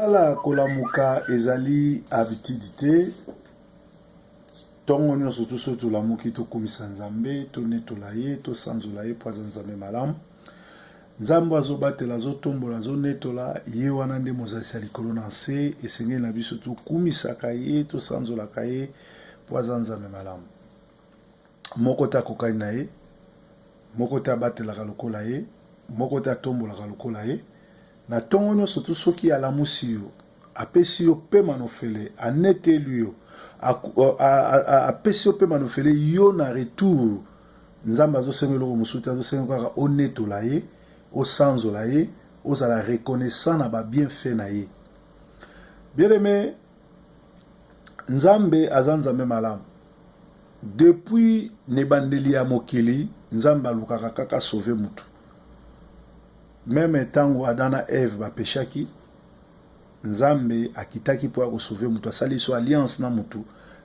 Tala kolamuka ezali habitude te. Ntongo nyonso tu soki tolamuki tokumisa Nzambe, tonetola ye, tosanzola ye mpo aza Nzambe malamu. Nzambe azobatela, azotombola, azonetola, ye wana nde mozalisi ya likolo na nse. Esengeli na biso tokumisaka ye, tosanzolaka ye mpo aza Nzambe malamu. Moko te akokani na ye, moko te abatelaka lokola ye, moko te atombolaka lokola ye. Na tongo nyonso tu soki alamusi yo, apesi yo pema nofele, aneteli yo, apesi yo pema nofele, yo na retour Nzambe azosenga eloko mosusu te, azosenga kaka onetola ye, osanzola ye, ozala reconnaissant na ba bienfaits na ye. Bien aimé, Nzambe aza Nzambe malamu. Depuis n'ebandeli ya mokili, Nzambe alukaka kaka sauver mutu. Meme tango Adam na Eve ba pechaki, Nzambe akitaki po ya ko sauver mutu, asali so alliance na mutu,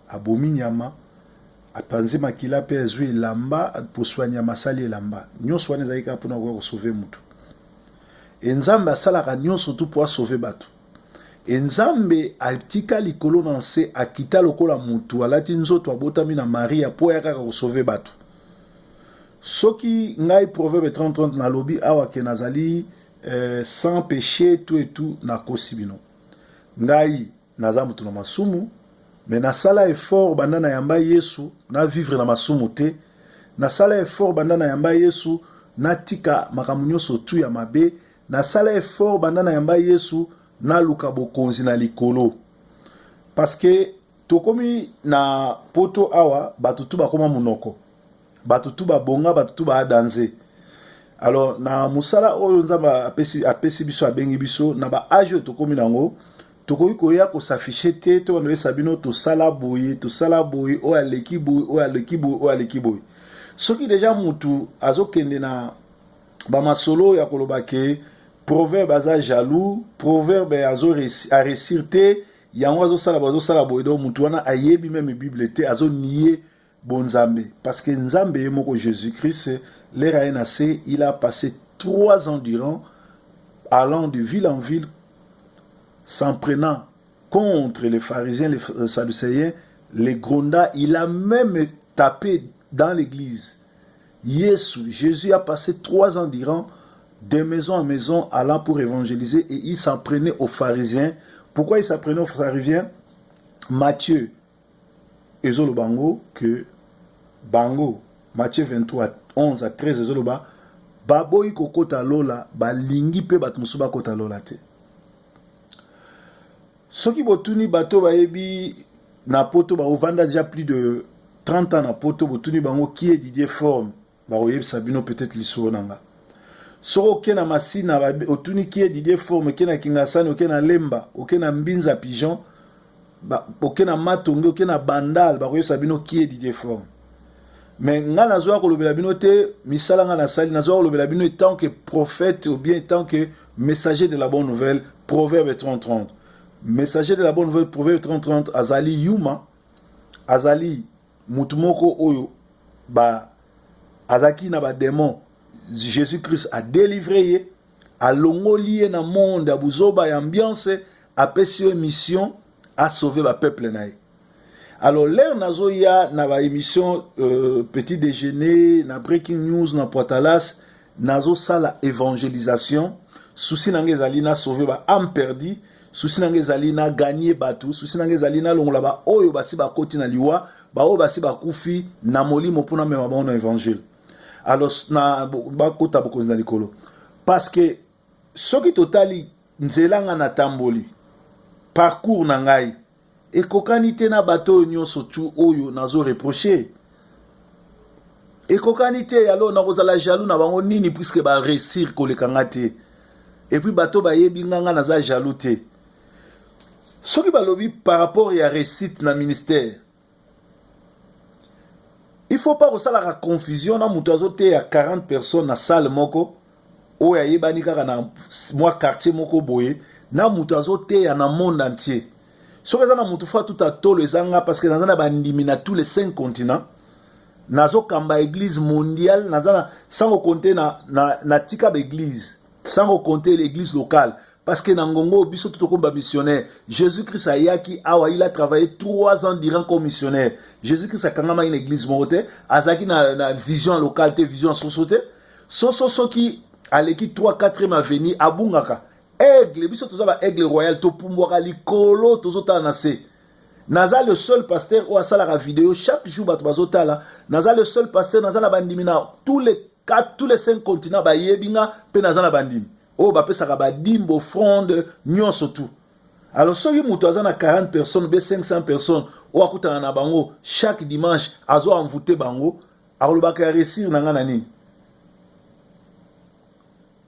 abomi nyama, apanzi makila pe azwi elamba, poso ya nyama asali elamba. Nyonso wana ezalaki kaka pona koya ko sauver mutu. E Nzambe asalaka nyonso tu po a sauver batu. E Nzambe atika likolo na nse, akita lokola mutu, alati nzoto, abotami na Maria po aya kaka ko sauver batu. Soki ngai Proverbe 30 30 nalobi awa ke nazali eh, sans péché tout et tout, nakosi bino. Ngai naza moto na masumu, mais nasala effort banda na yamba Yesu na vivre na masumu te. Nasala effort banda na yamba Yesu natika makambo nyonso tu ya mabe. Nasala effort banda na yamba Yesu naluka bokonzi na likolo, parce que tokomi na poto awa, bato tu bakoma monoko, bato tu babonga, bato tu baadanze. Alors na mosala oyo Nzambe apesi, apesi biso, abengi biso na ba age oyo tokomi nango, tokoki koya kosafishe te, to bando bino tosala boye, tosala boye, oyo aleki boye, oyo aleki boye, oyo aleki boye. Soki deja mutu azokende na bamasolo ya koloba ke Proverbe aza jaloux, Proverbe azo aresir te, yango azosala boye, azosala boye, donc mutu wana ayebi meme Bible te, azo nier bonzambe, parce que Nzambe ye moko Jésus Christ l'heure aye na se, il a passé 3 ans durant allant de ville en ville, s'en prenant contre les pharisiens, les sadducéens, les gronda. Il a même tapé dans l'église. Yesu, Jésus a passé 3 ans durant de maison en maison allant pour évangéliser et il s'en prenait aux pharisiens. Pourquoi il s'en prenait aux pharisiens? Matthieu ezoloba bango que bango, Matthieu 23 11 à 13 ezoloba baboyi kokota lola, balingi mpe bato mosusu bakota lola te. Soki botuni bato bayebi na poto, baovanda déjà plus de 30 ans na poto, botuni bango qui est Didier Forme, bakoyebisa bino peut-être lisolo na nga. Soki oke na Masina, otuni qui est Didier Forme, oke na Kingasani, oke na Lemba, oke na Mbinza Pigeon, oke na Matonge, oke na Bandal, bakoyebisa bino qui est Didier Forme. Mais nga nazwa kolobela bino te misala nga nasali, nazwa kolobela bino tant que prophète ou bien tant que messager de la bonne nouvelle, Proverbe 30 30. Messager de la bonne nouvelle, Proverbe 30 30, azali yuma, azali mutu moko oyo ba azalaki na badémon. Jésus Christ a délivré ye, alongoli ye na monde ya buzoba ya ambiance, apesi ye mission asauve bapeuple na ye. Alors l'heure nazoya na baémission petit déjeuner, na breaking news, na Poitalas, nazosala évangélisation. Souci na ngai ezali na sauver ba âme perdue, souci na ngai ezali na gagner bato, souci na ngai ezali nalongola baoyo basi bakoti na liwa, baoyo basi bakufi na molimo, mpona mema bango na évangile, alors na bakota bokonzi na likolo. Parce que soki totali nzela nga natamboli, parcours na ngai ekokani te na bato oyo nyonso tu oyo nazoreproche, ekokani te. Alors nakozala jaloux na bango nini, puisque baréussir koleka nga te? Et puis bato bayebi nga, nga naza jaloux te. Soki balobi par rapport ya réussite na ministère, il faut pas kosalaka confusion na moto azoteya 40 personnes na salle moko oyo ayebani kaka na mwa quartier moko boye, na moto azoteya na monde entier. Soki eza na motu fa tuta tolo, eza nga, parce que naza na bandimi na tous les cinq continents, nazokamba église mondiale, naza na, sans kocompter na tika baéglise, sans kocompter l'église locale. Parce que na ngongo biso tout comme missionnaire. Jésus-Christ ayaki awa, il a travaillé 3 ans durant comme missionnaire. Jésus-Christ akangama une église moko te, azalaki na vision locale te, vision soso te. Soso soki aleki 3 4e avenue, abungaka. Aigle, biso toza ba aigle royal, topumbwaka likolo, tozotala na se. Naza le seul pasteur oyo asalaka video chaque jour, bato bazotala. Naza le seul pasteur, naza na bandimi na tous les quatre, tous les cinq continents, bayebi nga mpe naza na bandimi oyo bapesaka badîmes, offrande, nyonso tout. Alors soki moto aza na 40 personnes be 500 personnes oyo akutana na bango chaque dimanche, azo envoûter bango, akolobaka ya réussir na nga na nini?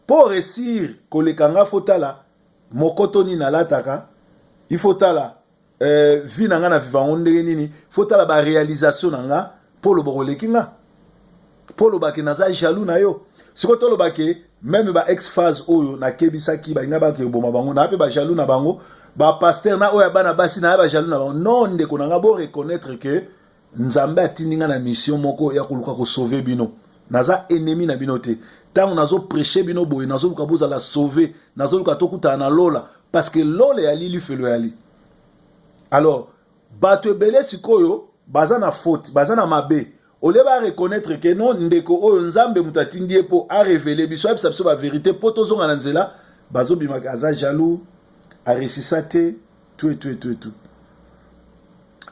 Mpo réussir koleka nga, faut tala mokoto nini alataka, il faut tala vie na nga na vivre yango ndenge nini, faut tala baréalisation na nga mpo oloba koleki nga, mpo olobaki naza jaloux na yo. Sikoyo tolobaki même ba ex phase oyo nakebisaki balinga bake oboma bango, na mpe bajaloux na bango, bapasteur na oyo ya bana basi na ya bajaloux na bango. Non, ndeko na nga, bo reconnaître que Nzambe atindi nga na mission moko ya koluka kosauver bino. Naza ennemi na bino te. Ntango nazoprêcher bino boye, nazoluka bozala sauve, nazoluka tokutana na lola, parce que lola eyali, lifelo eyali. Alors bato ebele sikoyo baza na faute, baza na mabe. Au lieu bareconnaître que non, ndeko oyo, Nzambe moto atindi ye mpo arévéler biso, ayebisa biso bavérité mpo tozonga na nzela, bazobimaka aza jaloux, aresisa te, tout et tout et tout et tout.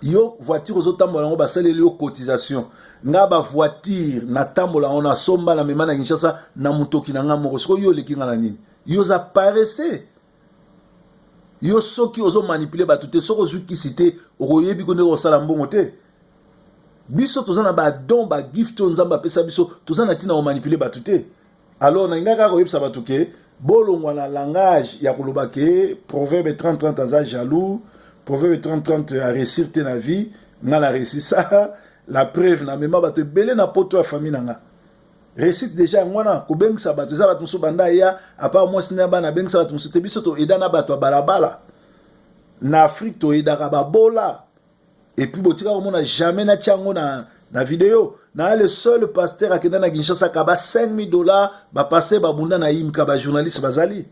Yo voiture ozotambola yango, basaleli yo cotisation. Nga bavoiture natambola yango, nasomba, na mema na Kinshasa na motoki na nga moko. Sikoyo yo oleki nga na nini? Yo oza paresse. Yo soki ozomanipuler bato te, soki ozwi kisi te, okoyebi ko ndenge kosala mbongo te. Biso toza na badon, bagift oyo Nzambe apesa biso, toza na ntina komanipuler bato te. Alors nalingai kaka koyebisa bato que bolongwa na langage ya koloba que Proverbe 30 30 aza jaloux, Proverbe 30 30 aréussir te na vie. Nga na réussi ça, la preuve, namema bato ebele na poto ya famille na nga. Réussite déjà yango wana. Kobengisa bato eza bato mosusu banda ya à part mwasi na bana, abengisa bato mosusu te. Biso toeda na bato ya balabala na Afrique, toyedaka babola. Et puis botika komona jamais natia yango na video. Na le seul pasteur akenda na Kinshasa, kaba 5000 $, bapasteur babunda na imka, bajournaliste bazali,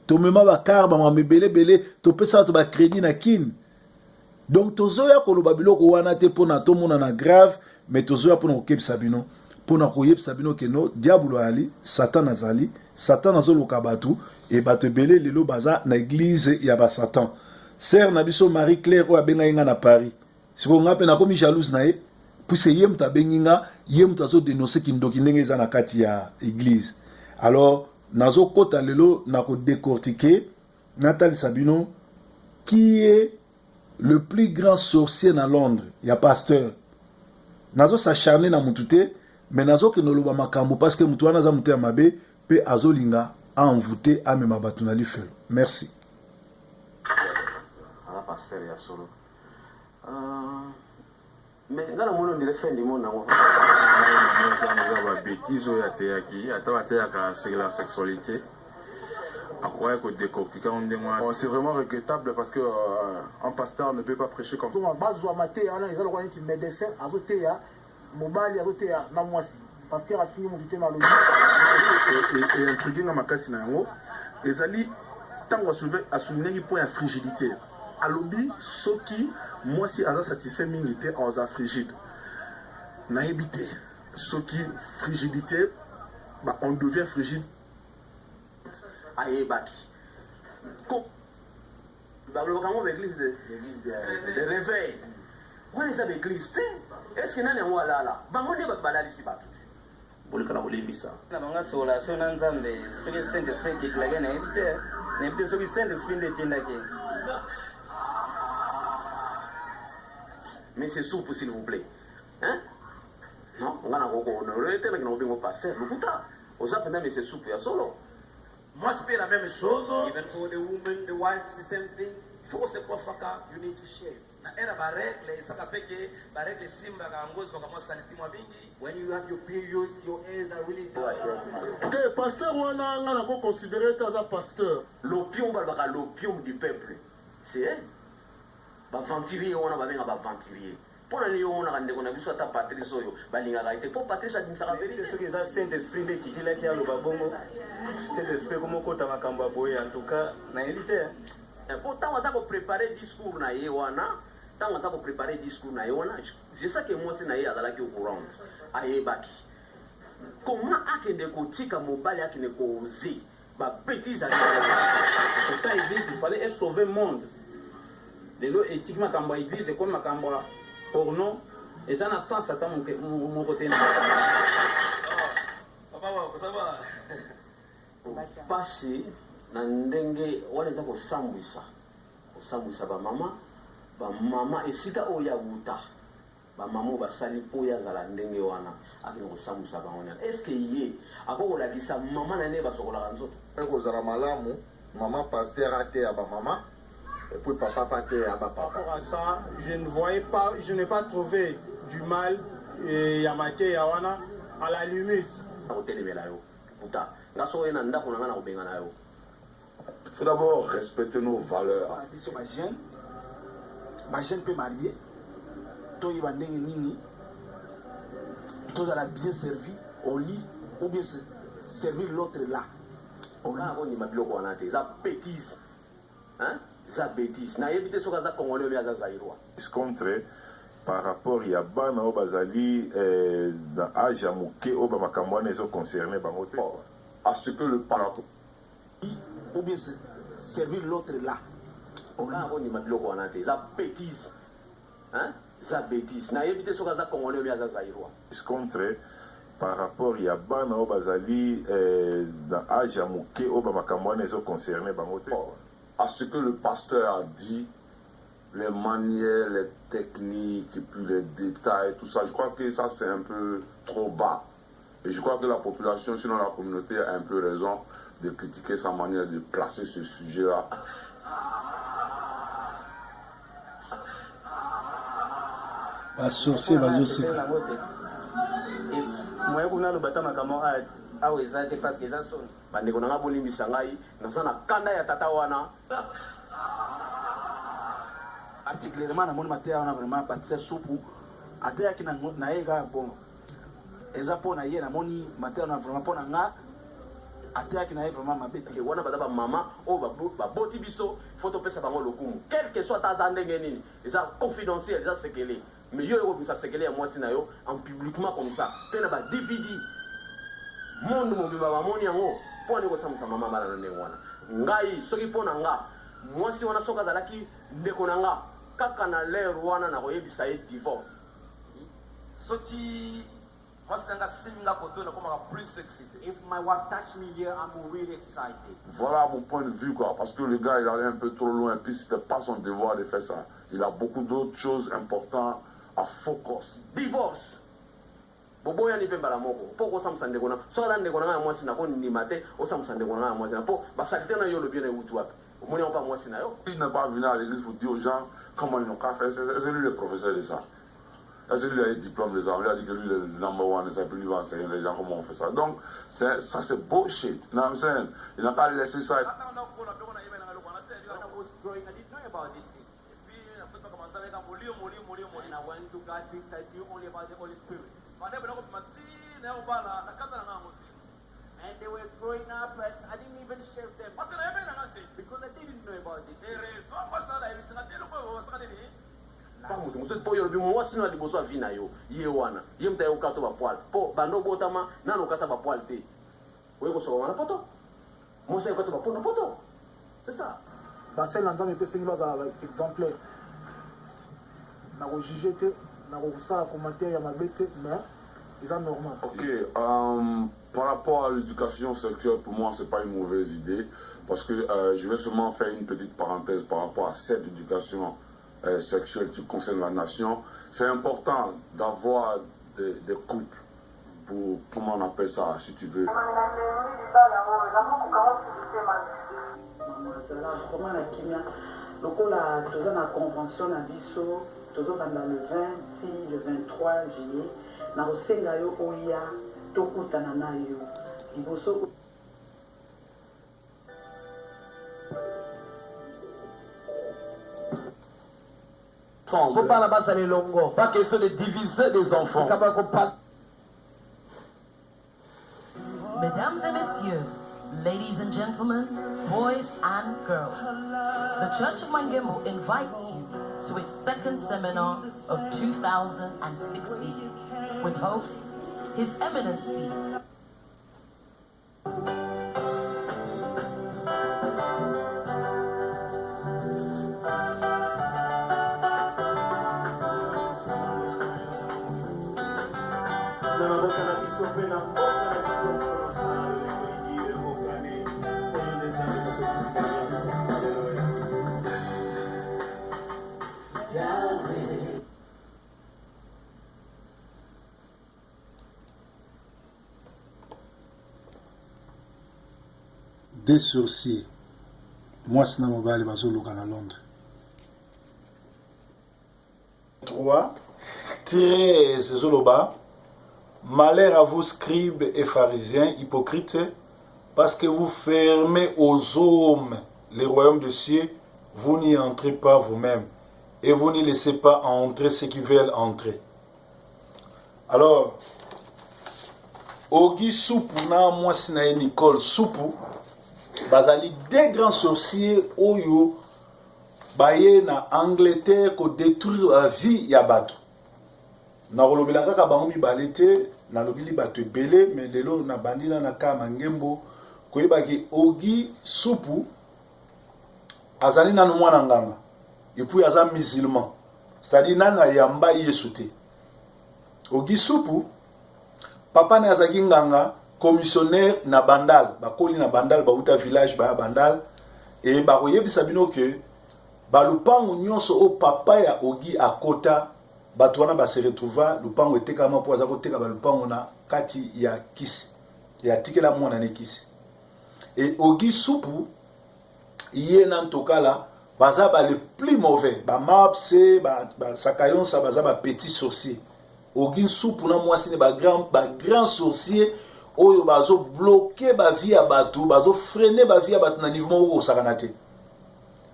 tomema bacar, bamama ebelebele, topesa bato bacrédit na Kine. Donc tozoya koloba biloko wana te mpona tomonana grave, mais tozoya mpona kokebisa bino, mpona koyebisa bino que non, diabolo ayali, Satan azali, Satan azoluka bato. E bato ebele lelo baza na église ya basatan. Sœur na biso Marie Claire oyo abengaki nga na Paris, sikoyo nga mpe nakomi jalouse na ye, puisque ye moto abengi nga, ye moto azodénoncer kindoki ndenge eza na kati ya église. Alors nazokɔta lelo na kodécortiquer, natalisa bino qui est le plus grand sorcier na Londres ya pasteur. Nazos'acharner na mutu te, mais nazokende oloba makambo parce que mutu wana aza motu ya mabe mpe azolinga aenvoûter, amema bato na lifelo. Merci. Aza pasteur ya solo, mais nga namoni on dirait fin du monde nango. Eza babêtises oyo ateyaki, ata bateyaka la sexualité, akokaki kodécortiquer yango ndenge wana. C'est vraiment regrettable parce que un pasteur ne peut pas prêcher comme ça. Bazwa mateya wana, eza lokola neti médecin azoteya mobali, azoteya na mwasi. Pasteur afingi motu te, malobi. Intrigue nga makasi na yango ezali ntango asoulignaki point ya frigidité. Alobi soki mwasi aza satisfait mingi te, aza frigide. Nayebi te soki frigidité ba, on devient frigide. Ayebaki ko balobaka yango baéglise de réveil wana, eza baéglise te. Est-ce nani yango alala bango nde bato balalisi bato te? Boleka na kolimbisa. Na bango solation na Nzambe, soki Saint Esprit etekelaki, nayebi te, nayebi te soki Saint Esprit nde etindaki. Mais c'est soupe, s'il vous plaît, hein? Non, nga na kokohonorer te, naki na kobengo pasteur lokuta. Oza mpenza mais soupe ya solo. Mwasi mpe la même chose. Even for the woman, the wife, the same thing. Il faut kosekwafaka. You need to shave. Na ere barègles esaka mpe que barègles esimbaka yango, ezwaka mwa saleté mwa mingi. When you have your period, your hairs are really dry. Te, pasteur wana nga nakoconsidérer te aza pasteur. L'opium, balobaka l'opium du peuple, c'est baventurier wana, babenga baventurier. Mpo na nini yo omonaka ndeko na biso ata Patrice oyo balingaka ye te? Mpo Patrice abimisaka verite. Soki eza saint esprit nde ekitilaki aloba bongo, saint esprit ekomi okota makambo ya boye en tout cas nayebi te hein. Mpo tango aza ko preparer discours na ye wana, tango aza ko preparer discours na ye wana, je sais que mwasi na ye azalaki au courant, ayebaki. Comment akende kotika mobali akende ko oser ba betises ya ndenge wana? Pourtant eglise il fallait e sauver monde lelo etiki makambo ya eglise ekomi makambo ya porno eza na sens ata moko te na Pasi na ndenge wana eza kosambwisa kosambwisa ba mama ba mama esika oyo awuta Ba mama oyo basali po ye azala ndenge wana akende kosambwisa bango nani? Est ce que ye akoki kolakisa mama na ye ndenge basokolaka nzoto? Eko zala malamu maman pasteur ateya ba maman et puis papa pe ateya ba Par papa. rapport à ça, je ne voyais pas, je n'ai pas trouve du mal ya mateya wana à la limite. Nakotelemela yo lokuta. Nga soki oye na ndako na nga nakobengana yo. Il faut d'abord respecter nos valeurs. Pona biso ba jeunes, ba jeunes pe maries toyeba ndenge nini tozala bien servi au lit ou bien servir l'autre là au lit. Nga nakondima biloko wana te eza betise hein eza betise nayebi te soki aza congolais ou bien aza zairois. Contre par rapport ya bana oyo bazali na age ya moke oyo ba makambo wana ezo concerner bango te. À ce que le par. Ou bien servir l'autre là au lit. Nga nakondima biloko wana te eza betise hein eza betise nayebi te soki aza congolais ou bien aza zairois. Contre par rapport ya bana oyo bazali na age ya moke oyo ba makambo wana ezo concerner bango te. À ce que le pasteur a dit, les manières, les techniques et puis les détails, tout ça, je crois que ça c'est un peu trop bas. Et je crois que la population, sinon la communauté, a un peu raison de critiquer sa manière de placer ce sujet-là. Ba sorciers bazo seka. Moyen kuna aloba ata makambo awa eza te parce que eza soni. Bandeko na ngai bolimbisa ngai naza na kanda ya tata wana. Particulièrement namoni mateya wana vraiment pasteur Supu ateyaki na ye kaka bon eza po na ye namoni mateya wana vraiment po na nga ateyaki na ye vraiment mabe te. Wana baza ba mama oyo ba boti biso faut topesa bango lokumu quelque soit ata aza ndenge nini eza confidentiel eza sekele mais yo oye kobimisa sekele ya mwasi na yo en publiquement comme ça pe na ba DVD monde mobimba ba moni yango po nini kosambwisa mama bana na ndenge wana ngai soki po na nga mwasi wana soki azalaki ndeko na nga kaka na l'heure wana nakoyebisa ye divorce. Soki mwasi na nga asimbi nga koto nakomaka plus excite. If my wife touch me here I'm really excited. Voilà mon point de vue quoi, parce que le gars il allait un peu trop loin puis c'etait pas son devoir de faire ça, il a beaucoup d'autres choses importants à focus. Divorce! Boboyani pe mbala moko po okosambwisa ndeko na soki aza ndeko na nga ya mwasi nako ndima te osambwisa ndeko na nga ya mwasi na po ba salite na yo olobi wana ewuti wapi? Omoni yango pa mwasi na yo? Il n'est pas venu à l'eglise pour dire aux gens comment ils n'ont qu'à faire, c'est lui le professeur de ça. Est-ce que lui a eu diplôme de ça? On lui a dit que lui, le number one, ça, puis lui va enseigner les gens comment on fait ça. Donc, ça c'est bullshit. You know what I'm saying? Il n'a pas laissé ça. When I was growing, I didn't know about these things. And I went to God things I knew only about the Holy Spirit. And they were growing up and I didn't even share them because I didn't know about this. Pa moto mosusu po yo olobi muasi no ya liboso ya vie na yo ye wana ye moto aye kokata yo ba poil po banda obotama nanu okata ba poil te oye kosokama na poto muasi aye kokata ba poil na poto c'est ça. Basali na Nzambe mpe esengi bazala ba exemplaires. Nako juger te, nako sala commentaire ya mabe te mais eza normal. Ok par rapport à l'education sexuelle pour moi c'est pas une mauvaise idee parce que je vais seulement faire une petite parenthèse par rapport à cette education sexuelle qui concerne la nation c'est important d'avoir des, des couples pour comment on appelle ça si tu veux. Maman zala vraiment na kimia lokola toza na convention na biso tozobanda le 20 ti le 23 juillet nakosenga yo oya tokutana na yo liboso. Mpo bana bazala elongo. Pas question de diviser des enfants. Likambo ya kopa. Mesdames et messieurs, ladies and gentlemen, boys and girls, the Church of Mangembo invites you to its second seminar of 2016 with host His Eminency Na mabota na biso mpe na mboka na biso mpo na sala lolenge olingi ekokani oyo nde Nzambe mokokisi na nyonso. Aleluya. Deux sorciers mwasi na mobali bazoluka na Londres. 3 13 ezoloba malheur à vous scribes et pharisiens hypocrites parce que vous fermez aux hommes le royaume des cieux vous n'y entrez pas vous-même et vous n'y laissez pas entrer ceux qui veulent entrer Alors, Ogi Supu na mwasi na ye Nicole Supu bazali deux grands sorciers oyo baye na Angleterre ko détruire la vie ya bato. Nakolobela kaka bango mibale te, nalobili bato ebele, mais lelo nabandi na na ka mangembo koyeba ke Ogi Supu azali nanu mwana nganga et puis aza musulman c'est-à-dire nanu ayamba Yesu te. Ogi Supu papa na azalaki nganga commissionnaire na Bandal, bakoli na Bandal, bauta village baya Bandal et bakoyebisa bino ke balupango nyonso oyo papa ya Ogi akota bato wana ba se retrouva lupango etekama mpo aza koteka balupango na kati ya kisi ya atikela mwana ne kisi et Ogi Supu ye na Ntokala baza ba le plus mauvais ba mapse ba, ba sakayonsa baza ba petit sorcier Ogi Nsupu na mwasi ne ba grand ba grand sorcier oyo bazo bloquer ba vie ya bato bazo freiner ba vie ya bato na niveau moko kosakana te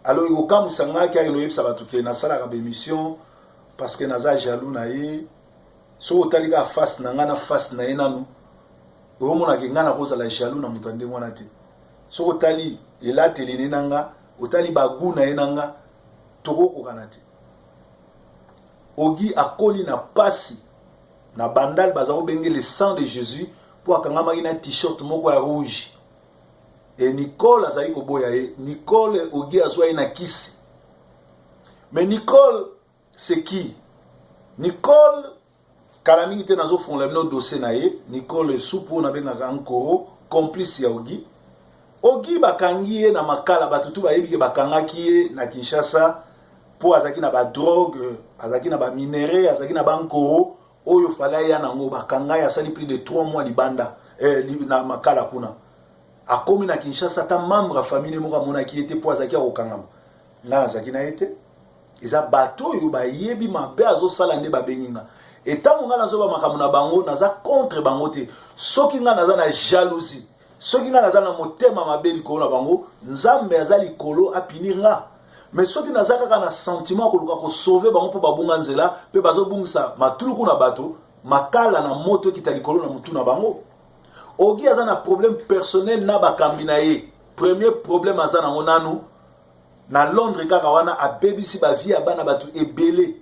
alors ekokamwisa ngai kiake noyebisa bato ke nasalaka ba émission parce que naza jaloux na ye soki otali kaka face na ngai na face na ye nanu oyomonaka ngai nakozala jaloux na moto ya ndenge wana te soki otali elateli ne na nga otali bagu na ye na nga tokokokana te ogi akoli na pasi na bandal baza kobenge le sang de jésus mpo akangamaki na t-shirt moko ya rouge e nicole azali koboya ye nicole ogi azwa ye na kisi mais nicole c'est qui nicole Kala mingi te nazo fongola bino dossier na ye Nicole Supu oyo nabengaka Nkoro complice ya Ogi. Ogi bakangi ye na Makala, bato tu bayebi ke bakangaki ye na Kinshasa mpo azalaki na ba drogue, azalaki na ba minerais, azalaki na ba Nkoro oyo fallait aya nango, bakanga ye asali plus de 3 mois libanda eh, na Makala kuna. Akomi na Kinshasa ata membre ya famille ne moko amonaki ye te mpo azalaki ya kokangama. Ngai nazalaki na ye te. Eza bato oyo bayebi mabe azosala nde babengi nga. Etango nga nazoba makambo na bango naza contre bango te. Soki nga naza na jalousie, soki nga naza na motema mabe likolo na bango, Nzambe aza likolo a punir nga. Mais soki naza kaka na sentiment koluka ko sauver bango mpo babunga nzela mpe bazobungisa matuluku na bato, makala na moto ekita likolo na mutu na bango. Ogi aza na problème personnel na bakambi na ye. Premier problème aza nango nanu Na Londres kaka wana abebisi ba vie ya bana batu ebele.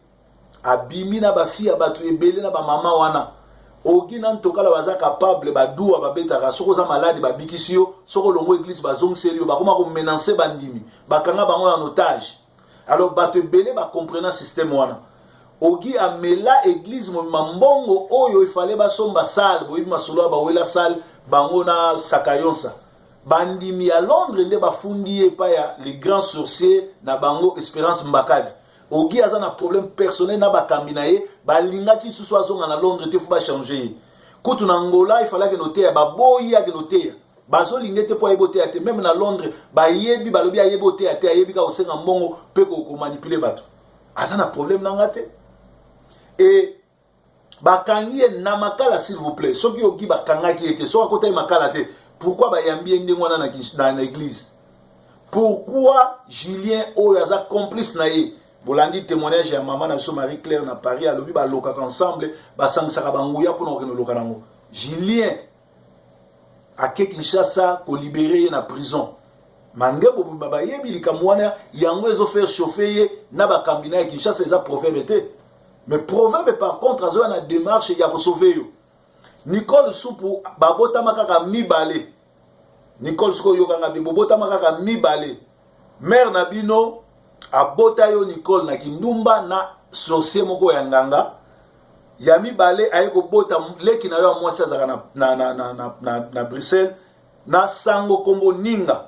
Abimi na ba fille ya batu ebele na ba mama wana. Ogi na Ntokala baza capable ba duwa babetaka soki oza malade babikisi yo soki olongo eglise bazongiseli yo bakoma ko menacer bandimi bakanga bango en otage. Alors bato ebele ba comprena système wana. Ogi amela eglise mobima mbongo oyo ifale basomba salle boyebi masolo ya bawela salle bango na Sakayonsa. Bandimi ya Londres nde bafundi ye epai ya le grand sorcier na bango Esperance Mbakadi. Ogi aza na problème personnel na bakambi na ye, balingaki lisusu azonga na Londres te, faut ba changer ye. Kutu na Angola il fallait akende oteya, baboyi akende oteya. Bazolinga te mpo ayebi oteya te. Meme na Londres bayebi, balobi ayebi oteya te, ayebi kaka kosenga mbongo mpe komanipuler bato. Aza na problème na nga te. Et bakangi ye na makala s'il vous plaît soki ogi bakangaki ye te soki akotaki makala te pourquoi bayambi ye ndenge wana na, na, na église pourquoi julien oyo aza complice na ye Bolandi témoignage ya mama na biso Marie Claire na Paris, alobi balokaka ensemble, basangisaka banguya mpona kokende loka nango. Julien ake Kinshasa kolibere ye na prison. Mangembo bobimba bayebi likambo wana, yango ezo faire chauffer ye na bakambi na ye. Kinshasa eza proverbe te, mais proverbe par contre azoya na démarche ya kosauve yo. Nicole Supu babotama kaka mibale. Nicole sikoyo oyokanga be, bobotama kaka mibale. Mère na bino abota yo Nicole na kindumba na sorcier moko ya nganga. Ya mibale aye kobota leki na yo ya mwasi azalaka na, na, na, na, na, na, na Bruxelles na sango kombo Ninga.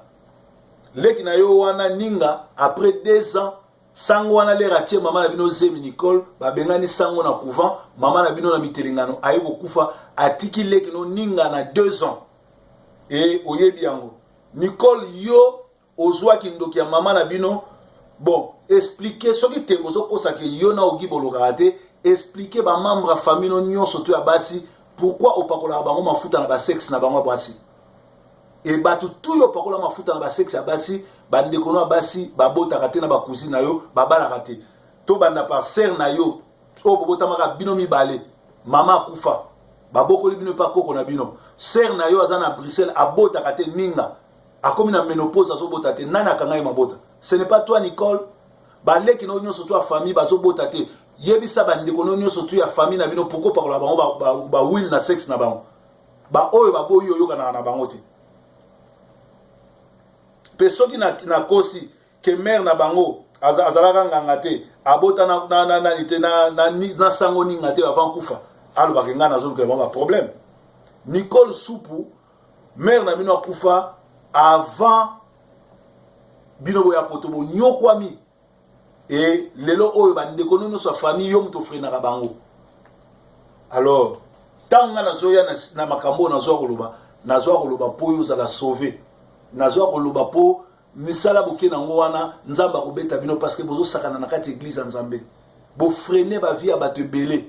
Leki na yo wana Ninga après 2 ans Sango wana lere atie mama na bino zemi Nicole, babengani sango na couvent, mama na bino na mitelengano aye kokufa, atiki leki no ninga na 2 ans. E oyebi yango. Nicole yo ozwa kindoki ya mama na bino, bon expliquer soki tembo ozokosa ke yo na Ogi bolokaka te, expliquer ba membre ya famille no nyonso to ya basi pourquoi opakolaka bango mafuta na ba sexe na bango ya basi. E bato tu yo opakola mafuta na basexe ya basi, bandeko no ya basi babotaka te, na bacousine na yo babalaka te. Tobanda par sere na yo oyo bobotamaka bino mibale, mama akufa, babokoli bino epa koko na bino. Sere na yo aza na Bruxelles, abotaka te, ninga akomi na ménopause, azobota te. Nani akanga ye mabota? Ce n'est pas toi Nicole. Baleki no nyonso to ya famille bazobota te. Yebisa bandeko no nyonso tu ya famille na bino pourquoi opakola bango bawile na sexe na bango. Baoyo baboyi oyokanaka na bango te. Mpe soki nakosi ke mare na bango azalaka nganga te, abota na, na, na, nani te na, na, na sango ninga te avant kufa, alobaka ngai nazolukela bango baproblème. Nicole Supu, mare na bino akufa avant bino boya poto, bonyokwami. E lelo oyo bandeko no nyonso ya famille yo moto ofrenaka bango. Alors ntango ngai nazoya na, na makambo oyo nazwa koloba, nazwa koloba mpo oyo ozala sauve, nazwa koloba mpo misala boke nango wana Nzambe akobeta bino, parce que bozosakana na kati ya eglise ya Nzambe. Bofrene bavie ya bato ebele,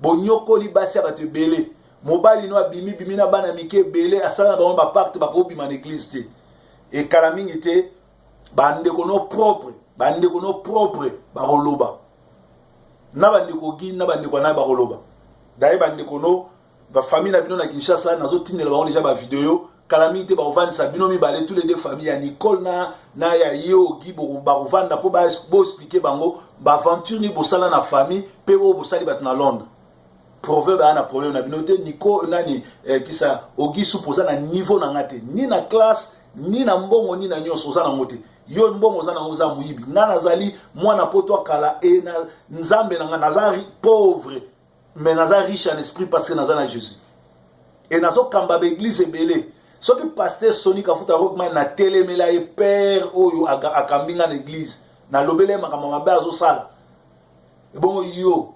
bonyokoli basi ya bato ebele. Mobali no abimi bimi na bana mike ebele, asala na bango bapacte, bakobima na eglise te. Ekala mingi te bandeko no propre, bandeko no propre bakoloba na bandeko gi na bandeko na bakoloba daye bandeko no bafamille na bino na Kinshasa, nazotindela bango deja bavideo. Kala mingi te bakovandisa bino mibale, tous les deux famille ya Nicole na, na ya yo Gi, bakovanda mpo boexplike bango baaventure nini bosala na famille mpe oyo bosali bato na Londres. Proverbe aya na problème na bino te. Nico nani eh, kisa Ogi Supu oza na niveau na nga te, ni na classe ni na mbongo ni na nyonso oza nango te. Yo mbongo oza nango oza moyibi. Nga nazali mwana poto akala e na Nzambe na nga naza pauvre mais naza riche en esprit parce que naza na Jésus e nazokamba baeglise ebele. Soki pasteur Sony Kafuta Rockman natelemela ye père oyo akambi nga na eglise, nalobela ye makambo mabe azosala, ebongo yo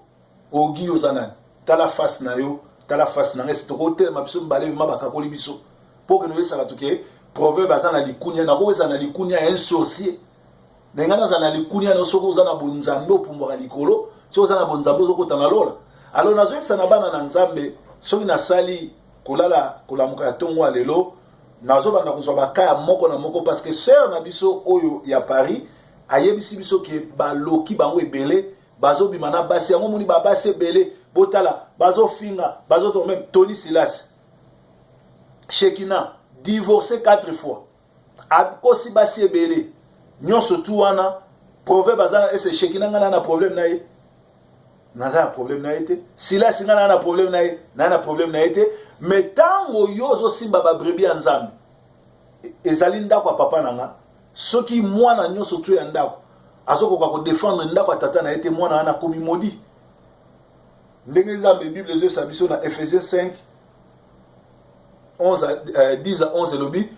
Ogi oza nani? Tala face na yo, tala face na ngai, tokotelema biso mibale vima bakakoli biso. Po okende oyebisa bato ke proverbe aza na likunia, nakoki kozala na likunia ya un sorcier. Me ngai nazala na likunia na yo soki oza na bonzambe opumbwaka likolo, soki oza na bonzambe ozokota na lola. Alors nazoyebisa na bana na Nzambe, soki nasali kolala kolamuka ya tongo ya lelo, nazobanda kozwa baka ya moko na moko parce que sœur na biso oyo ya Paris ayebisi biso ke baloki bango ebele bazobima na basi yango omoni babasi ebele botala bazofinga bazoto meme Tony Silas Shekina divorcé 4 fois akosi basi ebele nyonso tu wana. Proverbe aza ese Shekina ngai na na problème na ye, naza na problème na ye te. Silas ngai na na problème na ye, na na problème na ye te. Mais ntango yo ozosimba babrebi ya Nzambe, ezali ndako ya papa na nga. Soki mwana nyonso tu ya ndako azokoka kodefendre ndako ya tata na ye te, mwana wana akomi modi. Ndenge Nzambe Bible ezoyebisa biso na Ephésiens 5 11 10 à 11 elobi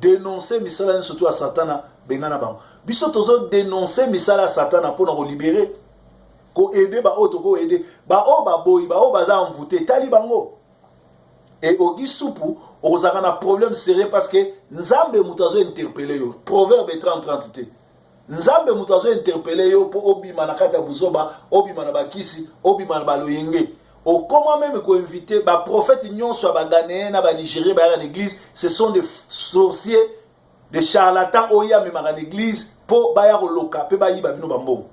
dénoncer misala nyonso tu ya Satana, bengana bango. Biso tozo dénoncer misala ya Satana mpona kolibere, koaide baoyo tokoaide, baoyo baboyi, baoyo baza envoûte, etali bango. E Ogi Supu okozalaka na problème sérieux parce que Nzambe moto azo interpeller yo. Proverbe 30 30 te, Nzambe moto azo interpeller yo mpo obima na kati ya buzoba, obima na bakisi, obima na baloyenge. Okoma meme koinvite baprophète nyonso ya baghanéen na banigérien bayaka na église, ce sont des sorciers, des charlatans oyo amemaka na église mpo baya koloka mpe bayiba bino bambongo.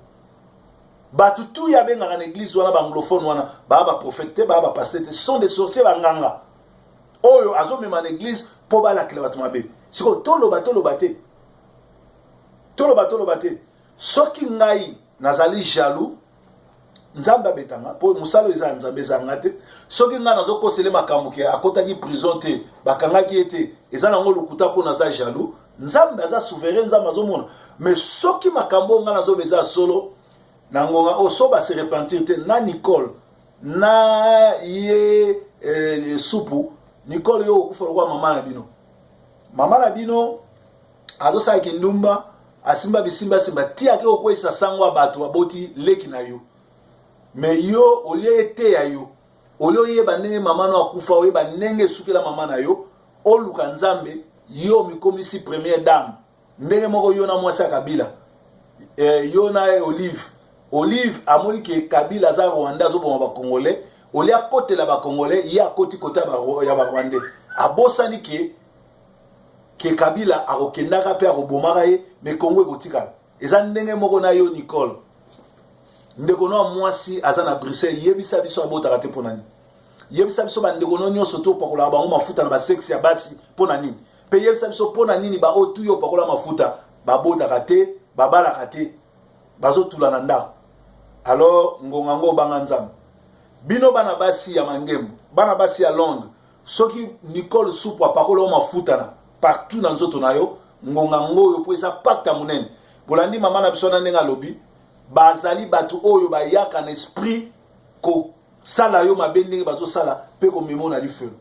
Bato tout ye abengaka na eglise wana ba anglophone wana baa ba prophète te, baa ba pasteur te, sont des sorciers banganga oyo azomema na eglise mpo balakela bato mabe. Sikoyo toloba toloba te, toloba toloba te. Soki ngai nazali jaloux, Nzambe abetanga mpo mosala oyo eza ya Nzambe, eza nga te. Soki ngai nazokosele makambo ke akotaki prison te, bakangaki ye te, eza nango lokuta mpo naza jaloux. Nzambe aza souverain, Nzambe azomona. Mais soki makambo oyo ngai nazoba eza ya solo, na ngonga oyo so ba se repentir te na Nicole na ye eh, supu Nicole, yo okufa lokola mama na bino. Mama na bino azosala kindumba, asimba bisimba simba ti ake kokweyisa sango ya bato baboti leki na yo. Me yo olie eteya yo, olie oyeba ndenge mama no akufa, oyeba ndenge esukela mama na yo, oluka Nzambe. Yo omikomisi première dame ndenge moko yo na mwasi ya Kabila, eh, yo na Olive. Olive amoni ke Kabila aza Rwanda, azoboma bacongolais, olie akotela bacongolais, ye akoti kota ya barwandais, abosani ke ke Kabila akokendaka mpe akobomaka ye, me Congo ekotikala. Eza ndenge moko na yo Nicole, ndeko no ya mwasi aza na Bruxelles, yebisa biso abotaka te mpo na nini? Yebisa biso bandeko no nyonso to opakolaka bango mafuta na basexe ya basi mpo na nini? Mpe yebisa biso mpo na nini baoyo tu yo opakola mafuta babotaka te, babalaka te, bazotula na ndako? Alors ngonga ngo obanga Nzambe. Bino bana basi ya Mangembo, bana basi ya Londres, soki Nicole Supu apakola yo mafuta na partout na nzoto na yo, ngonga ngoyo mpo eza pacte ya monene. Bolandi mama na biso na ndenge alobi, bazali bato oyo bayaka na esprit kosala yo mabe ndenge bazosala mpe komema na lifelo.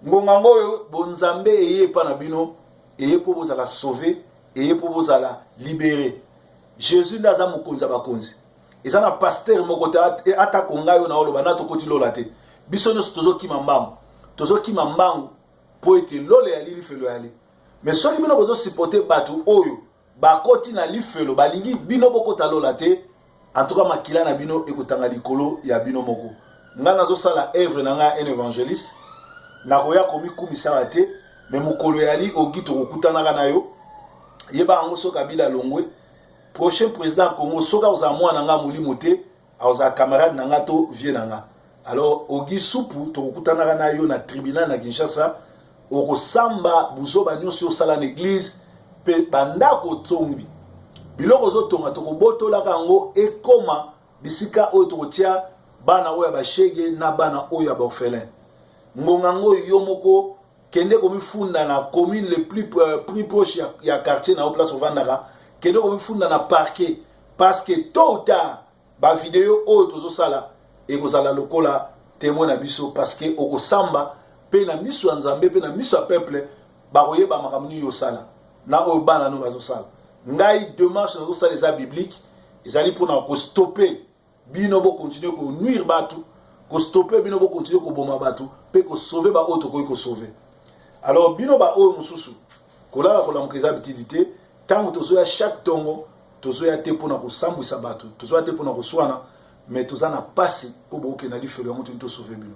Ngonga ngoyo bonzambe eye epa na bino, eye mpo bozala sauve, eye mpo bozala libere. Jesus nde aza mokonzi ya bakonzi. Eza na pasteur moko te atako ngai oyo naoloba na tokoti lola te. Biso nyonso tozokima mbangu, tozokima mbangu mpo ete lola eyali, lifelo eyali. Mais soki bino bozosupporte bato oyo bakoti na lifelo, balingi bino bokota lola te, en tout cas makila na bino ekotanga likolo ya bino moko. Ngai nazosala œuvre na ngai un évangéliste, nakoya komikumisaka te, mais mokolo eyali ogi tokokutanaka na yo. Yeba yango, soki Kabila alongwe, prochain président ya Congo, soki akozala mwana na ngai molimo te, akozala camarade na ngai to vieux na ngai. Alors Ogi Supu, tokokutanaka na yo na tribunal na Kinshasa, okosamba buzoba nyonso osala na église mpe bandako otongi, biloko ozotonga tokobotolaka yango, ekoma bisika oyo tokotia bana oyo ya bashege na bana oyo ya baorphelin. Ngonga ngo yo moko kende komifunda na commune le plus, plus proche ya, ya quartier na yo, place ovandaka, kende komifunda na parquet, parce que tôt ou tard bavideo oyo tozosala ekozala lokola témoin na biso, parce que okosamba mpe na miso ya Nzambe mpe na miso ya peuple, bakoyeba makambo nini osala na oyo bana no bazosala. Ngai démarche nazosala eza biblique, ezali mpona kostope bino bokontinue konuire bato, kostope bino bokontinue koboma bato mpe kosauve baoyo tokoki kosauve. Alors bino baoyo mosusu kolala kolamuka eza bitidi te. Ntango tozoya chaque ntongo, tozoya te mpona kosambwisa bato, tozoya te mpona koswana, mais toza na pasi mpo bokokenda lifelo, yango toni tosauve bino.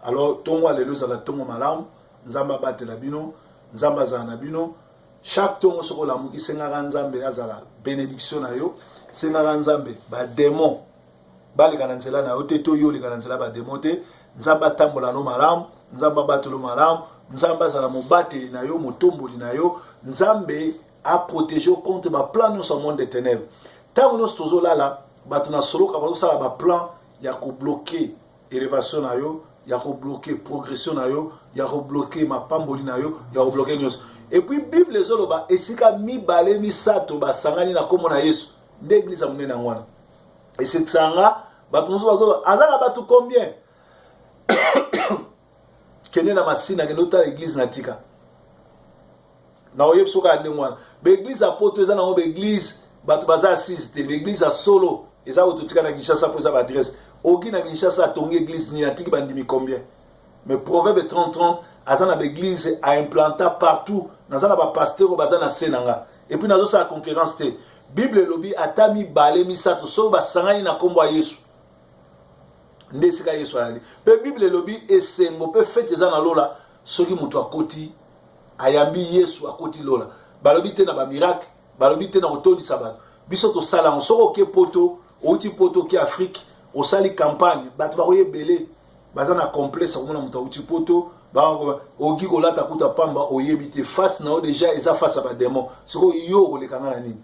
Alors ntongo ya lelo ezala ntongo malamu, Nzambe abatela bino, Nzambe azala na bino. Chaque ntongo soki olamuki, sengaka Nzambe azala bénédiction na yo, sengaka Nzambe bademon baleka na nzela na yo te, to yo oleka na nzela bademon te. Nzambe atambola no malamu, Nzambe abatela malamu, Nzambe azala mobateli na yo, motomboli na yo, Nzambe aprotege yo contre baplan nyonso ya monde de ténèbres. Ntango nyonso tozolala, bato na soloka bazosala baplan ya kobloke elevation na yo, ya kobloke progression na yo, ya kobloke mapamboli na yo, ya kobloke nyonso. Et puis Bible ezoloba esika mibale misato basangani na nkombo na Yesu, nde eglise ya monene yango wana. Esekisaka nga bato mosusu bazoloba aza na bato combien. Kende na Masina, kende otala eglise na tika na oyebi soki kaka ndenge wana. Baeglise ya poto eza nango baeglise bato baza assise te. Baeglise ya solo eza oyo totika na Kinshasa, mpo eza baadresse. Oki na Kinshasa atongi eglise nini, atiki bandimi combien? Mais Proverbe 30 30 aza na baeglise aimplanta partout. Naza na bapaster oyo baza na se na nga, epuis nazosala concurrence te. Bible elobi ata mibale misato soki basangani na nkombo ya Yesu, nde esika Yesu ayali. Mpe Bible elobi esengo mpe fete eza na lola soki moto akoti, ayambi Yesu, akoti lola. Balobi te na bamiracle, balobi te na kotondisa bato. Biso tosala yango. Soki oke poto, Outi poto, oke Afrique, osali campagne, bato bakoya ebele, baza na complexe komona moto auti poto. Okoki kolata kuta pamba, oyebi te face na yo déjà eza face ya badémon. Sikoyo yo okoleka nga na nini?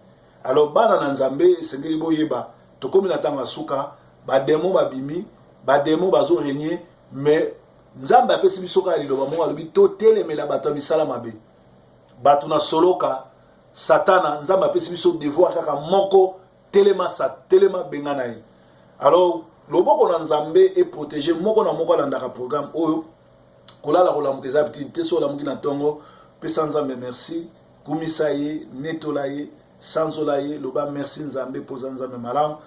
Alors bana na Nzambe, esengeli boyeba, tokomi na ntango ya suka. Badémon babimi, badémon bazorégner, mais Nzambe apesi biso kaka liloba moko, alobi totelemela bato ya misala mabe, bato na soloka, Satana. Nzambe apesi biso devoir kaka moko: telema sa telema, benga na ye. Alors loboko na Nzambe eprotéger moko na moko alandaka programme oyo. Kolala kolamuka eza bitini te. So olamuki na ntongo, pesa Nzambe merci, kumisa ye, netola ye, sanzola ye, loba merci Nzambe mpo oza Nzambe malamu.